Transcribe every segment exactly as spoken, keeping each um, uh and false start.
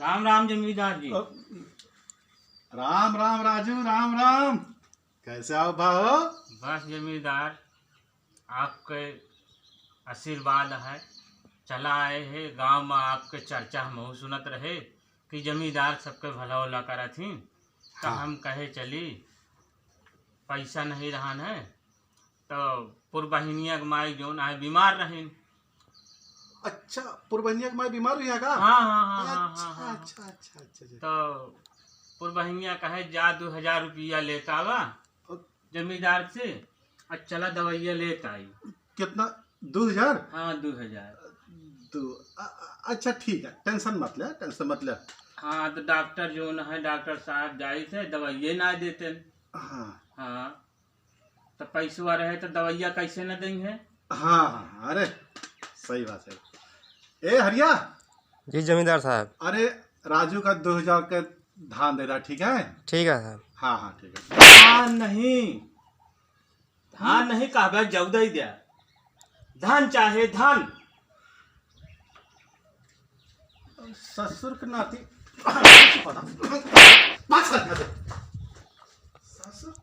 राम राम जमींदार जी। अ, राम राम राजू, राम राम। कैसे हो भाव? बस जमींदार, आपके आशीर्वाद है, चला आए हैं। गांव में आपके चर्चा हमहू सुनत रहे कि जमींदार सबके भला उला करत ही, तो हाँ। हम कहे चली, पैसा नहीं रहन है, तो पुरबहिनिया के माई जौन आहे बीमार रहिन। अच्छा, पुरबहिनिया के माई बीमार रही है का? हाँ, हाँ, हाँ, हाँ, अच्छा, हाँ, हाँ। अच्छा, अच्छा, अच्छा, अच्छा। तो पुरबहिनिया कहे, "जा, दो हजार रुपया लेत आवा अ- जमींदार से, और चला दवाइया लेत आई।" कितना? दो हजार? हाँ, दो हजार। दो, अ-, अ-, अच्छा, ठीक है, tension मत ले, tension मत ले। हाँ, तो डॉक्टर जौन है, डॉक्टर साहब जाई थे, दवाइये ना देते। हाँ। हाँ। तो पैसवा रहे तो दवाइया कैसे न देंगे? हाँ, हाँ, हाँ, अरे, सही बात है। ए, हरिया। जी, जमींदार साहब। अरे, राजू का दो हजार के धान दे रहा, ठीक है? ठीक है साहब। हाँ, हाँ, ठीक है। धान नहीं, धान नहीं कहबे, जौदा ही द्या। धान चाहे, धान। ससुर के नाती। ससुर,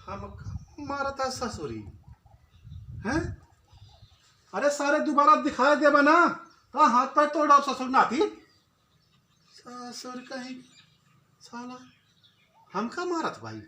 हम मारता ससुरी, हैं? अरे सारे, दोबारा दिखाई देबा ना, तो हाथ पैर तोड़ डाल ससुर नाती। ससुर कहीं, साला हमका मारत भाई।